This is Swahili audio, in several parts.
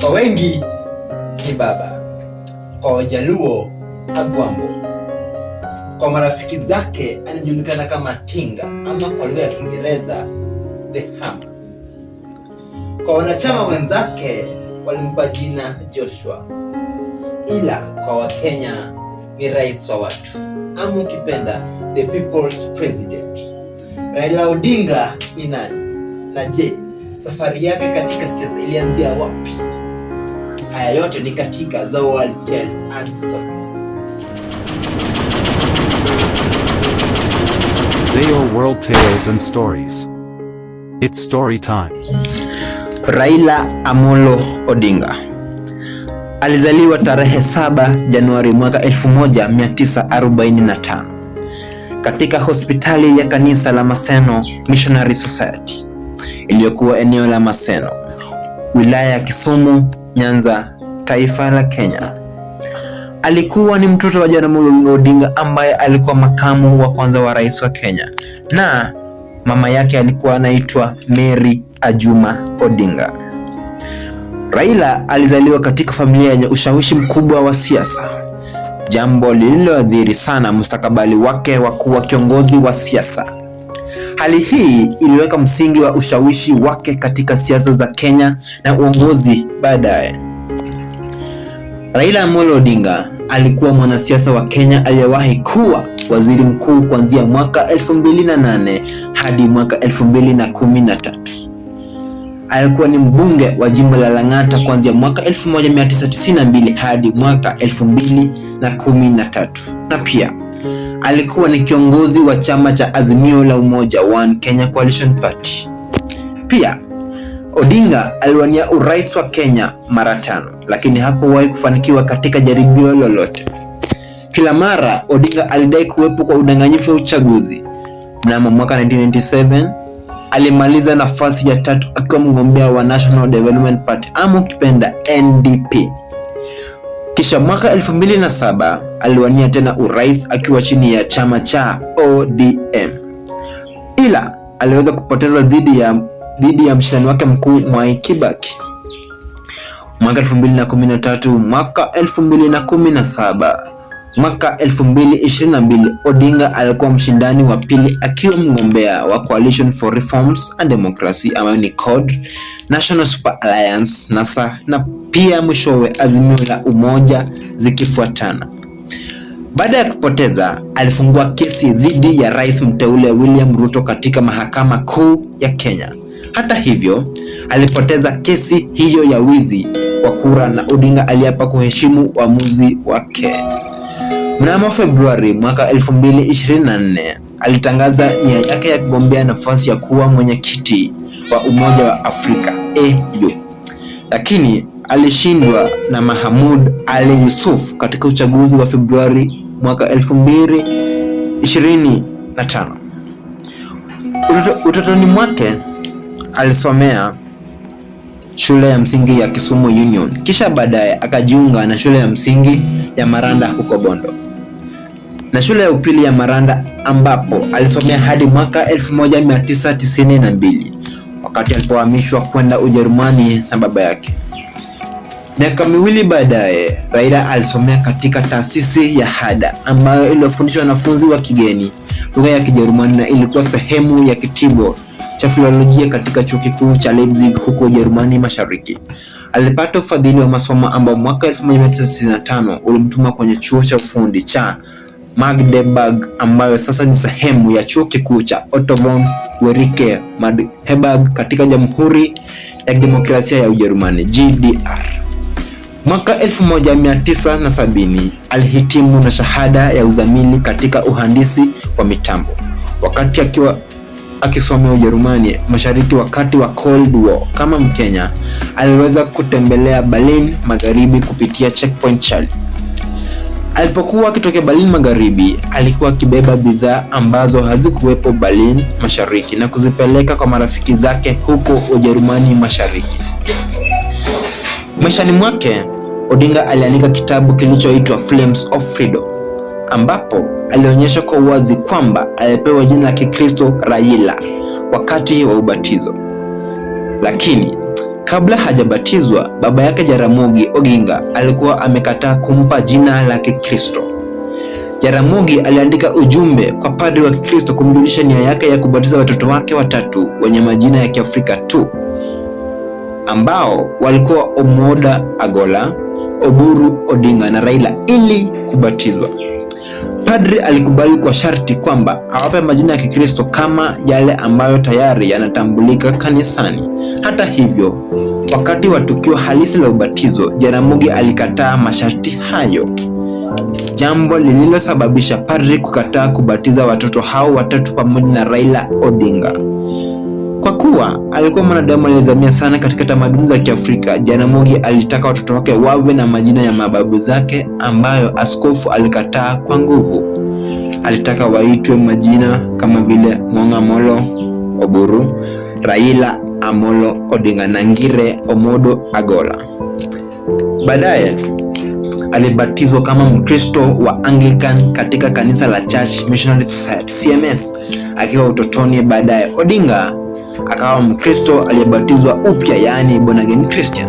Kwa wengi ni baba, kwa Wajaluo Agwambo, kwa marafiki zake anajulikana kama Tinga ama kwa lugha ya Kiingereza The Hammer. Kwa wanachama wenzake walimpa jina Joshua, ila kwa Wakenya ni rais wa watu ama ukipenda the people's president. Raila Odinga ni nani? Na je, safari yake katika siasa ilianzia wapi? Haya yote ni katika Zowal Tales and Stories. Zayo World Tales and Stories. It's story time. Raila Amolo Odinga alizaliwa tarehe 7 Januari mwaka 1945 katika hospitali ya kanisa la Maseno Missionary Society iliyokuwa eneo la Maseno, wilaya ya Kisumu, Nyanza, taifa la Kenya. Alikuwa ni mtoto wa Jaramogi Odinga ambaye alikuwa makamu wa kwanza wa rais wa Kenya, na mama yake alikuwa anaitwa Mary Ajuma Odinga. Raila alizaliwa katika familia yenye ushawishi mkubwa wa siasa, jambo lililoathiri sana mustakabali wake wa kuwa kiongozi wa siasa. Hali hii iliweka msingi wa ushawishi wake katika siasa za Kenya na uongozi baadaye. Raila Amolo Odinga alikuwa mwanasiasa wa Kenya aliyewahi kuwa waziri mkuu kuanzia mwaka 2008 hadi mwaka 2013. Alikuwa ni mbunge wa jimbo la Lang'ata kuanzia mwaka 1992 hadi mwaka 2013, na pia alikuwa ni kiongozi wa chama cha Azimio la Umoja One Kenya Coalition Party. Pia Odinga aliwania urais wa Kenya mara tano, lakini hakuwahi kufanikiwa katika jaribio lolote. Kila mara Odinga alidai kuwepo kwa udanganyifu wa uchaguzi. Mnamo mwaka 1997 alimaliza nafasi ya tatu akiwa mgombea wa National Development Party ama ukipenda NDP. Kisha mwaka 2007 aliwania tena urais akiwa chini ya chama cha ODM, ila aliweza kupoteza dhidi ya mshindani wake mkuu Mwai Kibaki. Mwaka 2013, mwaka 2017, mwaka 2022 Odinga alikuwa mshindani wa pili akiwa mgombea wa Coalition for Reforms and Democracy ambayo ni CORD, National Super Alliance NASA na pia mwishowe Azimio la Umoja zikifuatana. Baada ya kupoteza, alifungua kesi dhidi ya rais mteule William Ruto katika mahakama kuu ya Kenya. Hata hivyo, alipoteza kesi hiyo ya wizi wa kura na Odinga aliapa kuheshimu uamuzi wake. Mnamo Februari mwaka 2024 alitangaza nia yake ya kugombea nafasi ya kuwa mwenyekiti wa Umoja wa Afrika AU, lakini alishindwa na Mahamud Ali Yusuf katika uchaguzi wa Februari mwaka 2025. Utotoni mwake alisomea shule ya msingi ya Kisumu Union, kisha baadaye akajiunga na shule ya msingi ya Maranda huko Bondo na shule ya upili ya Maranda ambapo alisomea hadi mwaka 1992 wakati alipohamishwa kwenda Ujerumani na baba yake. Miaka miwili baadaye, Raila alisomea katika taasisi ya Hada ambayo iliwafundisha wanafunzi wa kigeni lugha ya Kijerumani na ilikuwa sehemu ya kitivo cha filolojia katika chuo kikuu cha Leipzig huko Ujerumani Mashariki. Alipata ufadhili wa masomo ambao mwaka 1965 ulimtuma kwenye chuo cha ufundi cha Magdeburg ambayo sasa ni sehemu ya chuo kikuu cha Otto von Guericke Magdeburg katika Jamhuri ya Kidemokrasia ya Ujerumani GDR. Mwaka 1970 alihitimu na shahada ya uzamili katika uhandisi wa mitambo. Wakati akiwa akisomea Ujerumani Mashariki wakati wa Cold War kama Mkenya, aliweza kutembelea Berlin Magharibi kupitia Checkpoint Charlie. Alipokuwa akitokea Berlin Magharibi, alikuwa akibeba bidhaa ambazo hazikuwepo Berlin Mashariki na kuzipeleka kwa marafiki zake huko Ujerumani Mashariki. Maishani mwake, Odinga aliandika kitabu kilichoitwa Flames of Freedom ambapo alionyesha kwa uwazi kwamba alipewa jina la Kikristo Raila wakati wa ubatizo. Lakini Kabla hajabatizwa, baba yake Jaramogi Oginga alikuwa amekataa kumpa jina la Kikristo. Jaramogi aliandika ujumbe kwa padri wa Kikristo kumjulisha nia yake ya kubatiza watoto wake watatu wenye majina ya Kiafrika tu ambao walikuwa Omoda Agola, Oburu Odinga na Raila ili kubatizwa. Padri alikubali kwa sharti kwamba awape majina ya Kikristo kama yale ambayo tayari yanatambulika kanisani. Hata hivyo, wakati wa tukio halisi la ubatizo, Jaramogi alikataa masharti hayo, jambo lililosababisha padri kukataa kubatiza watoto hao watatu pamoja na Raila Odinga. Kwa kuwa alikuwa mwanadamu aliyezamia sana katika tamaduni za Kiafrika, Jaramogi alitaka watoto wake wawe na majina ya mababu zake ambayo askofu alikataa kwa nguvu. Alitaka waitwe majina kama vile Ng'ong'a Molo Oburu, Raila Amolo Odinga na Ngire Omodo Agola. Baadaye alibatizwa kama Mkristo wa Anglican katika kanisa la Church Missionary Society CMS akiwa utotoni. Baadaye Odinga akawa Mkristo aliyebatizwa upya, yaani born again Christian.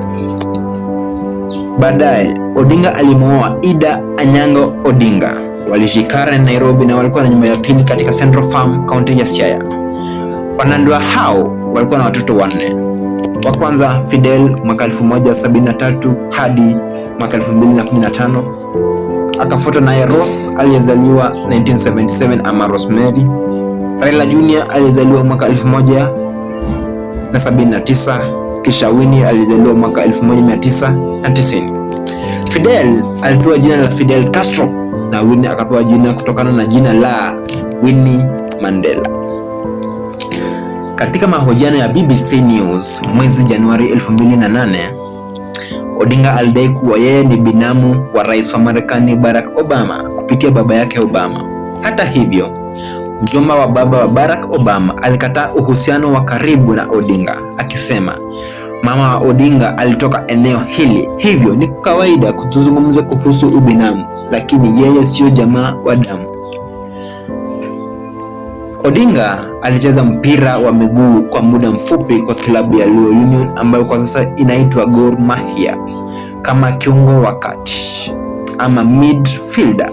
Baadaye Odinga alimuoa Ida Anyango Odinga. Waliishi Karen, Nairobi na walikuwa na nyumba ya pili katika Central Farm, kaunti ya Siaya. Wanandoa hao walikuwa na watoto wanne. Wa kwanza Fidel mwaka 1973 hadi mwaka 2015, akafuatwa naye Rose aliyezaliwa 1977 ama Rosemary. Raila Junior aliyezaliwa mwaka 1979, kisha Winnie aliyezaliwa mwaka 1990. Fidel alipewa jina la Fidel Castro na Winnie akapewa jina kutokana na jina la Winnie Mandela. Katika mahojiano ya BBC News mwezi Januari 2008, Odinga alidai kuwa yeye ni binamu wa rais wa Marekani Barack Obama kupitia baba yake Obama. Hata hivyo, mjomba wa baba wa Barack Obama alikataa uhusiano wa karibu na Odinga akisema mama wa Odinga alitoka eneo hili, hivyo ni kawaida kutuzungumza kuhusu ubinamu, lakini yeye sio jamaa wa damu. Odinga alicheza mpira wa miguu kwa muda mfupi kwa klabu ya Luo Union ambayo kwa sasa inaitwa Gor Mahia kama kiungo wa kati ama midfielder.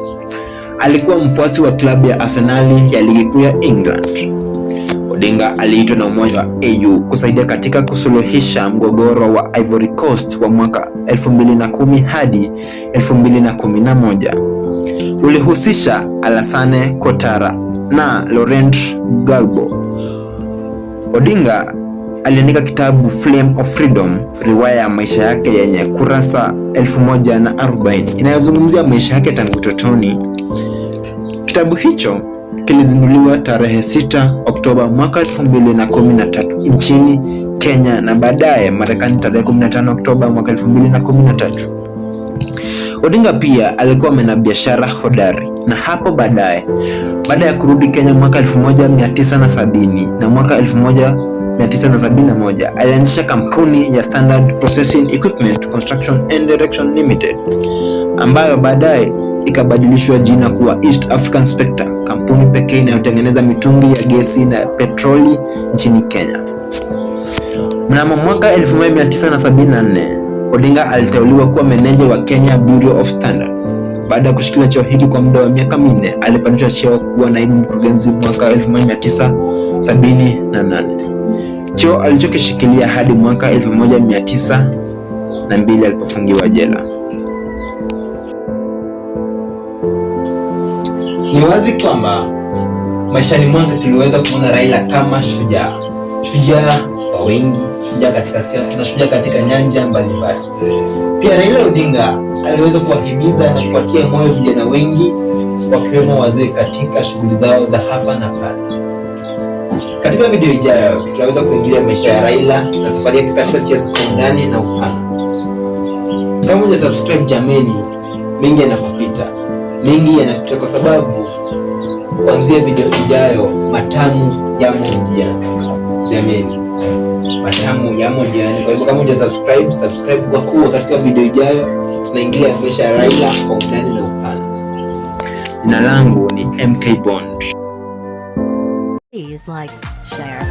Alikuwa mfuasi wa klabu ya Arsenali ya ligi kuu ya England. Odinga aliitwa na Umoja wa AU kusaidia katika kusuluhisha mgogoro wa Ivory Coast wa mwaka 2010 hadi 2011. Ulihusisha Alassane Ouattara na Laurent Gbagbo. Odinga aliandika kitabu Flame of Freedom, riwaya ya maisha yake yenye kurasa 1040 inayozungumzia maisha yake tangu utotoni. Kitabu hicho kilizinduliwa tarehe 6 Oktoba mwaka 2013 nchini Kenya na baadaye Marekani tarehe 15 Oktoba mwaka 2013. Odinga pia alikuwa mwanabiashara hodari na hapo baadaye, baada ya kurudi Kenya mwaka 1970 na mwaka 1971 alianzisha kampuni ya Standard Processing Equipment Construction and Erection Limited ambayo baadaye ikabadilishwa jina kuwa East African Spectre, kampuni pekee inayotengeneza mitungi ya gesi na petroli nchini Kenya. Mnamo mwaka 1974 Odinga aliteuliwa kuwa meneja wa Kenya Bureau of Standards. Baada ya kushikilia cheo hiki kwa muda wa miaka minne, alipandishwa cheo kuwa naibu mkurugenzi mwaka 1978, cheo alichokishikilia hadi mwaka 1902 alipofungiwa jela. Ni wazi kwamba maishani mwake tuliweza kumwona Raila kama shujaa, shujaa wa wengi, shujaa katika siasa na shujaa katika nyanja mbalimbali. Pia Raila Odinga aliweza kuwahimiza na kuwatia moyo vijana wengi wakiwemo wazee katika shughuli zao za hapa na pale. Katika video ijayo tutaweza kuingilia maisha ya Raila na safari yake katika siasa kwa undani na upana. Kama huja subscribe, jameni, mengi yanakupita, mengi yanakupita kwa sababu kuanzia video ijayo matamu yamo njiani. Jameni, matamu yamo njiani. Kwa hivyo kama huja subscribe, subscribe kwa kuwa katika video ijayo tunaingilia maisha ya Raila kwa undani na upana. Jina langu ni MK Bond. Please like, share,